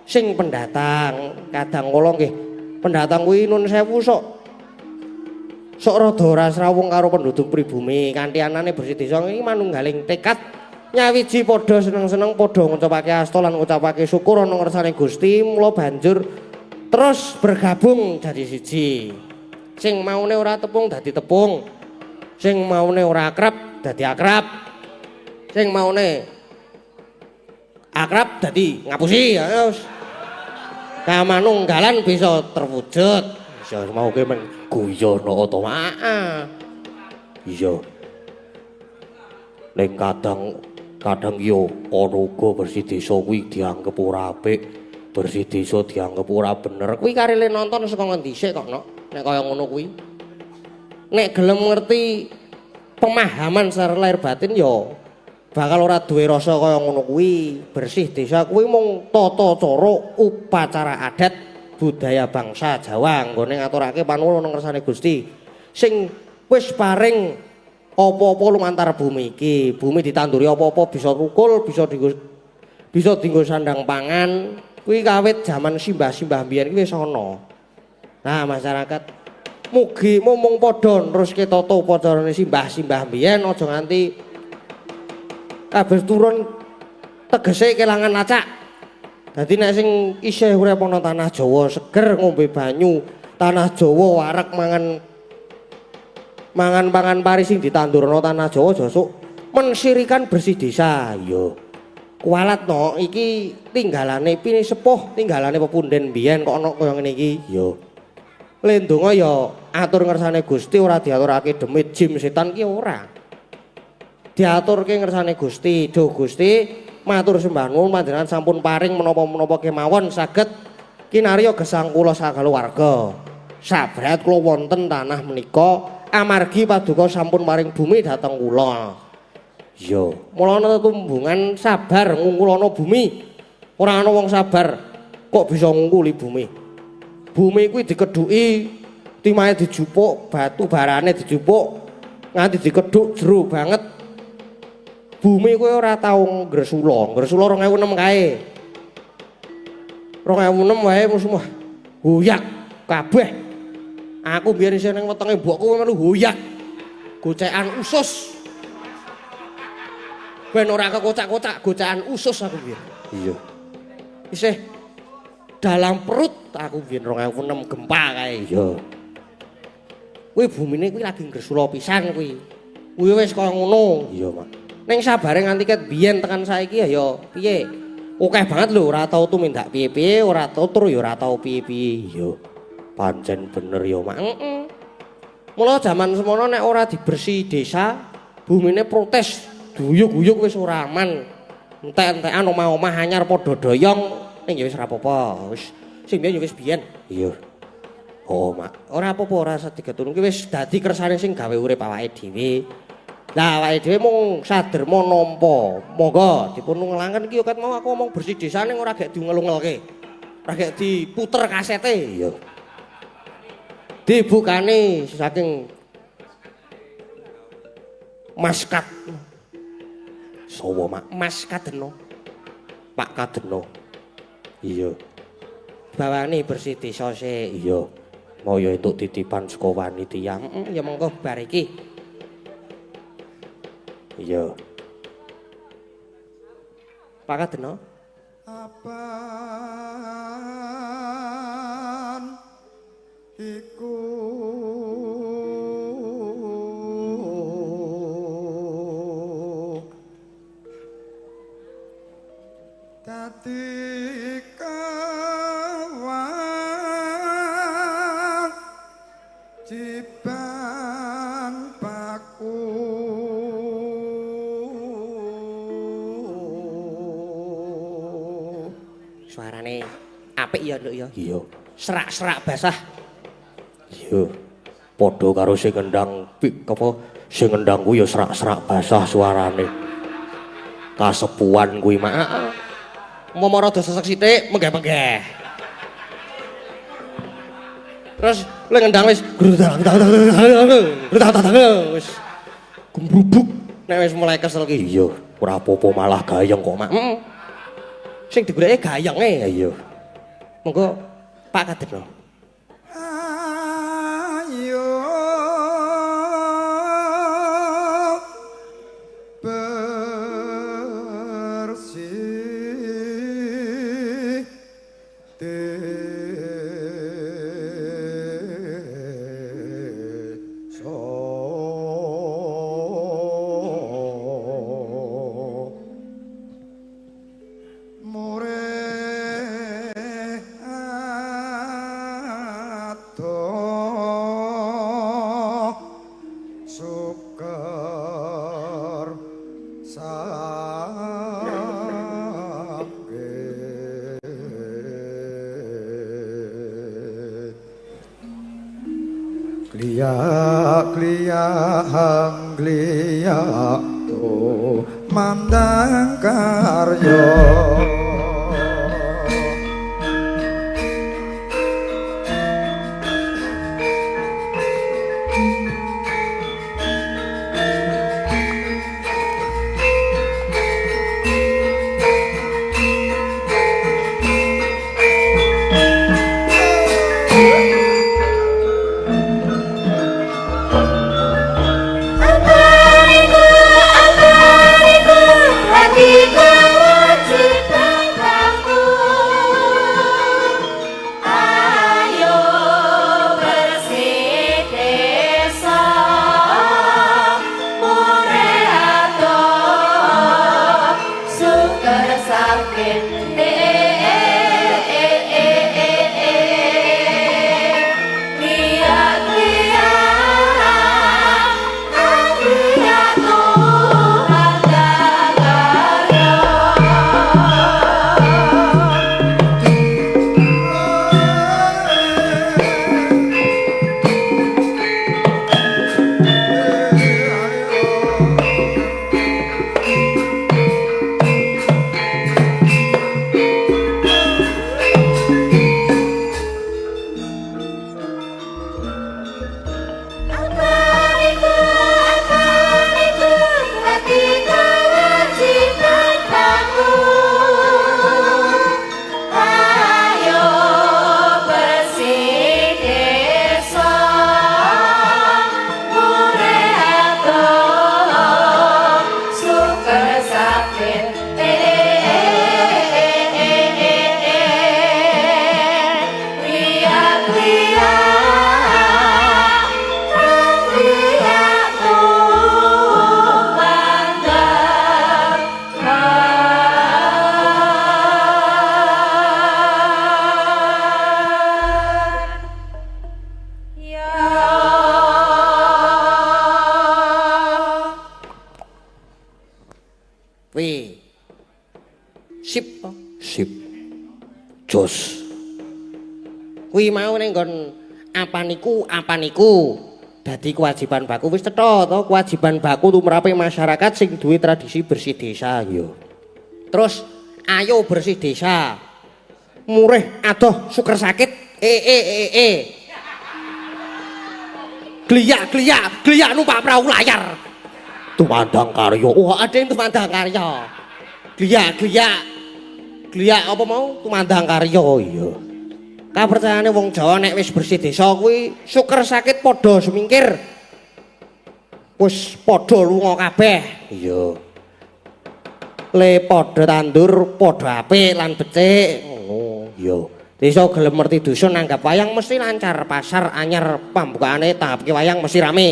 B: sing pendatang, kadang kala nggih pendatang kuwi nuwun sewu sok rada ora srawung karo penduduk pribumi. Kanthi anane bersih desa iki manunggaling tekad Nyawiji padha seneng-seneng, padha ngucapake asta lan ngucapake syukur ana ngersane Gusti, mula banjur terus bergabung dadi siji. Sing maune ora tepung dadi tepung. Sing maune ora akrab dadi akrab. Sing maune akrab dadi ngapusi. Ya wis. Kamanunggalan bisa terwujud. Bisa mau ki men guyon to.
A: Iya. Ning kadang yo ana uga bersih desa kuwi dianggep ora apik, bersih desa dianggep ora bener.
B: Kuwi karele nonton saka ngendi sik kok, Nok? Nek kaya ngono kuwi. Nek gelem ngerti pemahaman secara lahir batin yo bakal ora duwe rasa kaya ngono kuwi. Bersih desa kuwi mung tata cara upacara adat budaya bangsa Jawa nggone ngaturake panuwun ana ngersane Gusti sing wis paring apa-apa lumantar bumi iki. Bumi ditanduri apa-apa bisa rukul, bisa dienggo sandang pangan. Kuwi kawit jaman simbah-simbah biyen iki wis ana. Nah, masyarakat mugi mung padha neruske tata upacarane simbah-simbah biyen, aja nganti kabeh turun tegese kelangan lacak. Dadi nek sing isih urip ana tanah Jawa seger ngombe banyu, tanah Jawa wareg mangan pangan pari sing ditandurna tanah Jawa, aja sok mensirikan bersih desa. Iya. Kualat no, iki tinggalane pini sepuh, tinggalane pepunden biyen kok ana kaya ngene iki.
A: Iya.
B: Le ndonga ya atur ngersane Gusti, ora diaturake demit jim setan ki ora. Diaturke ngersane Gusti. Duh Gusti, matur sembah nuwun panjenengan sampun paring menapa-menapa kemawon saged kinarya gesang kula sakaluwarga. Sabrat kula wonten tanah menika amargi paduka sampun paring bumi dhateng kula.
A: Iya.
B: Mula ana tetumbungan sabar ngungkulana bumi. Ora ana wong sabar kok bisa ngungkuli bumi. Bumi kuwi dikedhuki, timahe dijupuk, batu barane dijupuk, nganti dikedhuk jero banget. Bumi kuwi ora tau ngresula, ngresula 2006 kae. 2006 wae wis hoyak kabeh. Aku biyen isih ning wetenge mbokku melu hoyak. Gocekan usus. Ben ora kekocak-kocak, gocekan usus aku biyen.
A: Iya.
B: Isih dalam perut aku biyen 2006 gempa kae.
A: Iya.
B: Kuwi bumine kuwi lagi ngresula pisan kuwi. Kuwi wis kaya ngono.
A: Iya, Mak.
B: Ning sabare nganti ket biyen tekan saiki ya piye? Akeh banget lho, ora tau tumindak piye-piye, ora tau tur ya ora tau piye-piye.
A: Iya. Pancen bener ya, Mak.
B: Heeh. Mula jaman semono nek ora dibersih desa, bumine protes, duyuk-uyuk wis ora aman. Entek-entekan omah-omah anyar padha doyong, ning ya wis ora apa-apa. Wis sing biyen ya wis biyen.
A: Iya. Oh, Mak.
B: Ora apa-apa, ora sedigetun ki wis dadi kersane sing gawe urip awake dhewe. Lah awake dhewe mung saderma nampa. Monggo dipun ngelangen iki ket mau aku ngomong bersih desa ning ora gek diungel-ungelke. Ora gek diputer kasete.
A: Iya.
B: Dibukani saking Maskat.
A: Sowo, Mak?
B: Mas Kadeno.
A: Pak Kadeno. Iya.
B: Bawane bersih desa sik.
A: Iya. Mau ya entuk titipan saka panitia.
B: Heeh, ya monggo bar iki.
A: Iya.
B: Pak Kadeno.
C: Apan iku dadi kewajiban baku.
B: Suarane apik ya, Nduk ya.
A: Iya.
B: Serak-serak basah.
A: Iya. Padha karo sing ngendang pik apa sing ngendang kuwi ya serak-serak basah suarane. Kasepuan kuwi, Mak.
B: Heeh. Umpama rada sesek sithik, menggeh-menggeh. Terus le ngendang wis wis gembrubuk nek wis mulai kesel ki.
A: Iya, ora apa-apa malah gayeng kok, Mak.
B: Heeh. Sing digoleki gayenge.
A: Iya.
B: Monggo Pak Kadeno.
C: Ayo bersih Murih adoh suker sakit. Kliyak kliyak hang kliyak tu mandang karya.
D: Angkariku, angkariku, dadi kewajiban baku. Ayo bersih desa, murih adoh, suker sakit. Lihat, lihat, lihat Tuhan karya. Angkariku, angkariku, dadi kewajiban baku. Ayo bersih desa, murih adoh, suker sakit. Lihat, lihat, lihat Tuhan. Ya.
B: Wi. Sip to.
A: Sip. Jos.
B: Kuwi mau ning nggon apa niku dadi kewajiban baku wis cetha to, kewajiban baku tumrape masyarakat sing duwe tradisi bersih desa.
A: Iya.
B: Terus ayo bersih desa. Murih adoh suker sakit e e e e. Gliyak gliyak gliyak numpak perahu layar.
A: Tumandang karya.
B: Wah, ada yang tumandang karya. Gliyak gliyak. Gliyak apa mau tumandang karya.
A: Iya.
B: Kapercayane wong Jawa nek wis bersih desa kuwi suker sakit padha semingkir. Wis padha lunga kabeh.
A: Iya.
B: Le padha tandur, padha apik lan becik ngono.
A: Iya.
B: Desa gelem merti dusun nanggap wayang mesti lancar, pasar anyar pambukane tanggapke wayang mesti rame.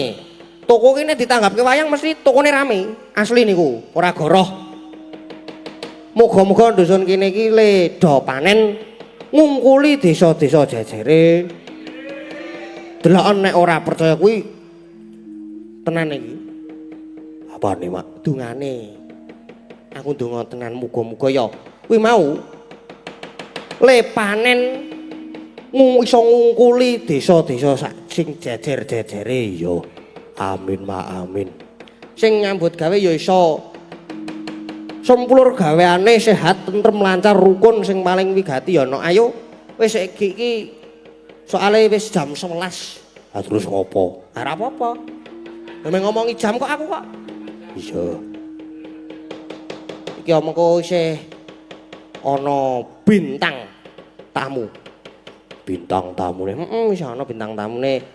B: Toko kene ditanggapke wayang mesti tokone rame. Asli niku, ora goroh. Muga-muga dusun kene iki le do panen ngungkuli desa-desa jejere. Deloken nek ora percaya kuwi tenan iki.
A: Apane, Mak?
B: Dungane. Aku ndonga tenan muga-muga ya kuwi mau le panen iso ngungkuli desa-desa sak sing jejer-jejere.
A: Iya. Amin, Mak, amin.
B: Sing nyambut gawe ya iso semplur gaweane sehat, tentrem, lancar, rukun, sing paling wigati ya ana. Ayo wis iki iki soale wis jam 11.
A: Ah terus ngopo?
B: Ora apa-apa. Lah ngomongi jam kok aku kok.
A: Iya.
B: Iki omongku isih ana bintang tamu.
A: Bintang tamune.
B: Heeh, wis ana bintang tamune.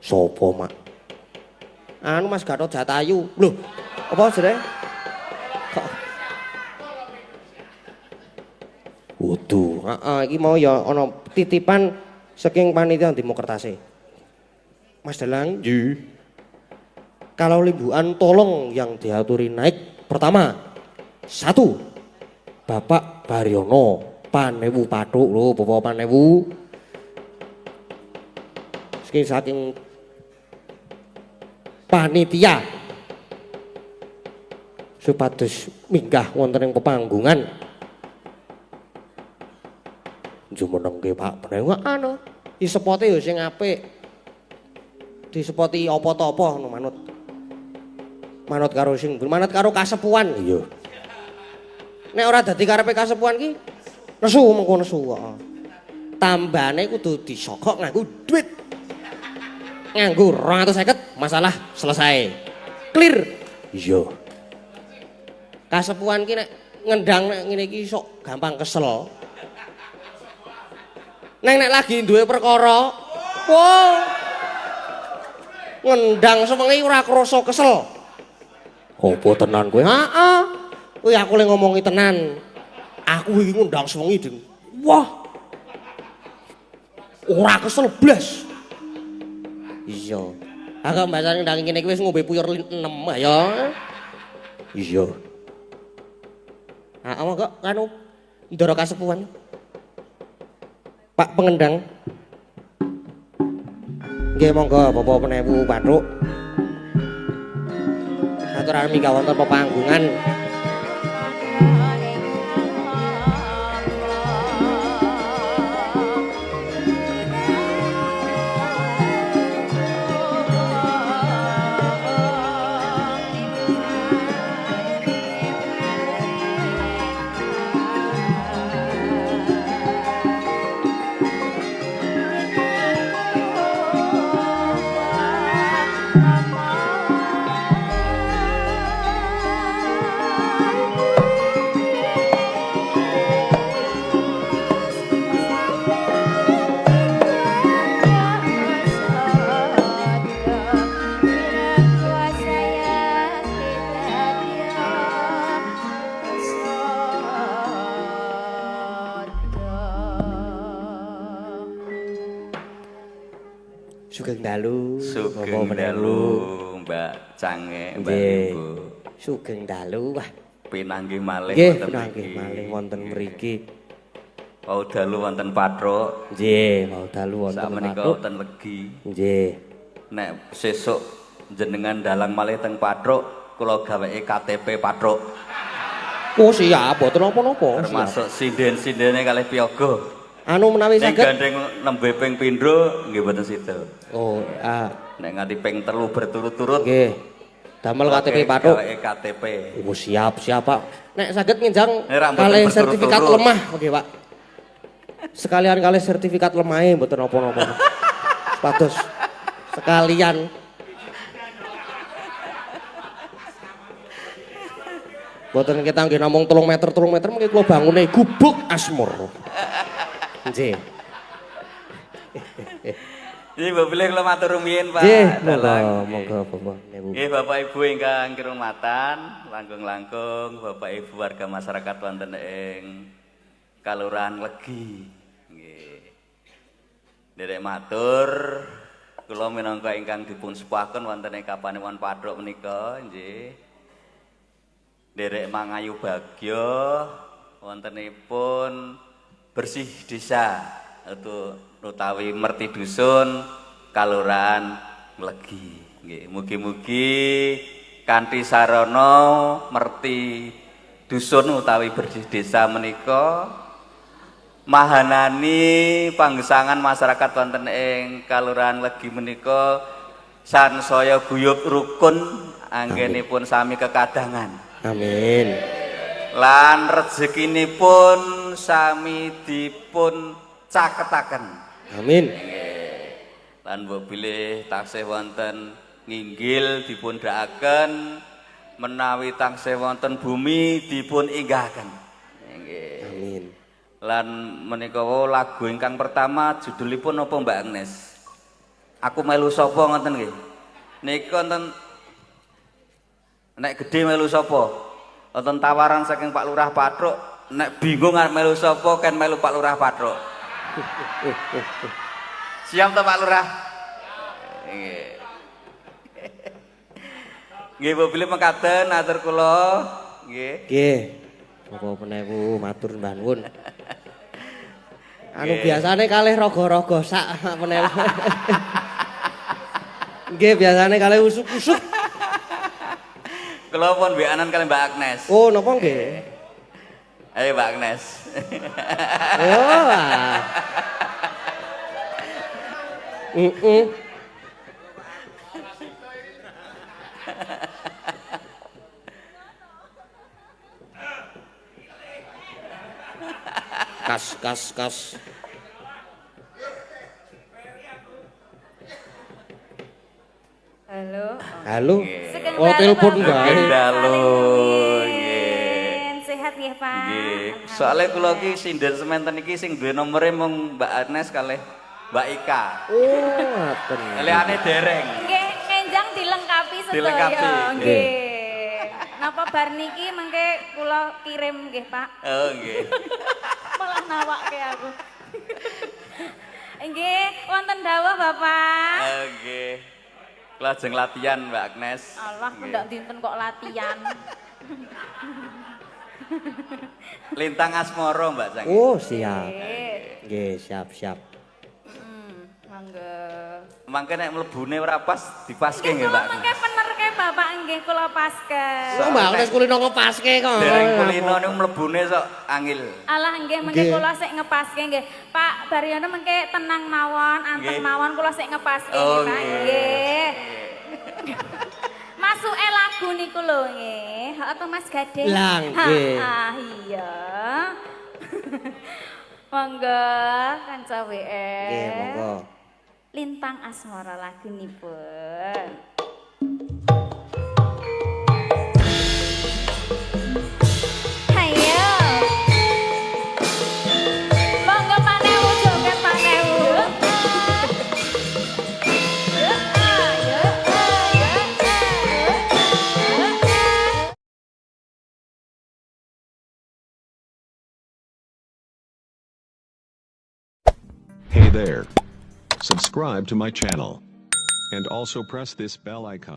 A: Sopo, Mak?
B: Anu Mas Gatot Jatayu. Lho, apa jenenge? Kok
A: Oh, Kudu. Heeh, iki mau ya ana titipan saking panitia ndimo kertase. Mas Dalang, nggih. Kalau limbukan tolong yang diaturi naik pertama. 1. Bapak Baryono Panewu Pathuk lho, Bapak Panewu. Saking panitia supados minggah wonten ing pepanggungan. Jumenengke Pak Panewu anu, disepote ya sing apik. Disepoti apa ta apa ngono manut. Manut karo sing manut karo kasepuhan. Iya. Nek ora dadi karepe kasepuhan ki nesu mengko nesu kok. Tambane kudu disokok nganggo duit. Nganggo 250 masalah selesai. Clear. Iya. Kasepuhan ki nek ngendang nek ngene iki sok gampang kesel. Neng nek lagi duwe perkara, wah. Ngendang sewengi ora krasa kesel. Apa tenan kowe? Heeh. Kuwi aku le ngomongi tenan. Aku iki ngundang sewengi, Ding. Wah. Ora kesel blas. Iya. Aku mbasane ndang ngene iki wis ngombe puyur 6 ayo. Iya. Ah, monggo kanu ndara kasepuhan. Pak Pengendang. Nggih monggo Bapak Penewu Pathuk. Aturaken minggah wonten pepanggungan. Sugeng dalu,
E: Sugeng dalu, Mbak Cange, Mbak Ibu.
A: Sugeng dalu, wah.
E: Pinanggih malih
A: wonten mriki. Pinanggih malih wonten mriki.
E: Wau dalu wonten Pathuk.
A: Nggih, wau dalu wonten Pathuk.
E: Sakmenika wonten Legi.
A: Nggih.
E: Nek sesuk jenengan dalang malih teng Pathuk, kula gaweke KTP Pathuk.
A: Oh siap, mboten napa-napa.
E: Termasuk sinden-sindene kalih piyaga.
A: Anu menawi saged
E: gandeng nembe ping pindho nggih mboten sida.
A: Oh, ah.
E: Nek nganti ping 3 berturut-turut
A: nggih. Damel KTP Pathuk.
E: KTP.
A: Oh, siap, siap, Pak. Nek saged ngenjang kalih sertifikat lemah, nggih, Pak. Sekalian kalih sertifikat lemahe mboten napa-napa. Pados sekalian. Mboten kita nggih namung 3 meter 3 meter mengki kula bangune gubuk asmara. Nggih.
E: Nggih, Mbok bilih kula matur rumiyin, Pak.
A: Nggih, monggo, monggo Bapak.
E: Nggih, Bapak Ibu ingkang kirumatan, langkung-langkung Bapak Ibu warga masyarakat wonten ing Kalurahan Legi. Nggih. Nderek matur kula minangka ingkang dipun sepuhaken wonten ing Kapanewon Pathuk menika nggih. Nderek mangayu bagya wontenipun bersih desa atau utawi merti dusun Kalurahan Legi. Nggih, mugi-mugi kanthi sarana merti dusun utawi bersih desa menika mahanani panggesangan masyarakat wonten ing Kalurahan Legi menika sansaya guyub rukun anggenipun sami kekadangan.
A: Amin.
E: Lan rezekinipun sami dipun caketaken.
A: Amin.
E: Lan mbok bilih taksih wonten nginggil dipun dhakaken, menawi taksih wonten bumi dipun inggahaken. Nggih.
A: Amin.
E: Lan menika lagu ingkang pertama judulipun napa Mbak Agnes? Aku melu sapa ngoten nggih. Niki wonten nek gedhe melu sapa? Wonten tawaran saking Pak Lurah Pathuk Nek bingung arep melu sapa ken melu Pak Lurah Patruk. Siap to Pak Lurah? Nggih. Nggih Bu Bilih mekaten atur kula. Nggih.
B: Nggih. Monggo penewu matur mbah nuwun. Anu biasane kalih raga-raga sak penewu. Nggih biasane kalih usuk-usuk.
E: Kula pun WA-an kalih Mbak Agnes.
B: Oh napa nggih?
E: Ayo Mbak Agnes.
B: Oh. Kas kas kas.
D: Halo.
B: Halo. Oh telepon gawe.
E: Dalu. Nggih.
D: Sehat nggih, Pak.
E: Nggih. Soale kula iki sinden sementen iki sing duwe nomere mung Mbak Agnes kalih Mbak Ika.
B: Oh, ngaten.
E: Liyane dereng.
D: Nggih, enjang dilengkapi sedaya.
E: Dilengkapi.
D: Nggih. Napa bar niki mengke kula kirim nggih, Pak.
E: Oh, nggih.
D: Malah nawake aku. Nggih, wonten dawuh Bapak.
E: Oh, nggih. Kula ajeng latihan Mbak Agnes.
D: Allah, ndak dinten kok latihan.
E: Lintang Asmara Mbak Sang.
B: Oh, siap. Nggih, siap, siap.
D: Mangga.
E: Mangke nek mlebune ora pas dipaske nggih, Mbak.
D: Mangke penerke Bapak nggih kula paske.
B: Oh, Mbak Agnes kulino ngepaske kok.
E: Dereng kulino niku mlebune sok angil.
D: Alah nggih mengke kula sik ngepaske nggih. Pak Baryono mengke tenang mawon, anteng mawon kula sik ngepaske nggih, Pak. Nggih. Masuke lagu niku lho nggih. Heeh to Mas Gading.
B: Lah nggih.
D: Ah iya. Monggo kanca WS.
B: Nggih, monggo.
D: Lintang Asmara lagunipun. Hayo. Monggo Pak Newu joget Pak Newu.
F: Hey there. Subscribe to my channel. And also press this bell icon.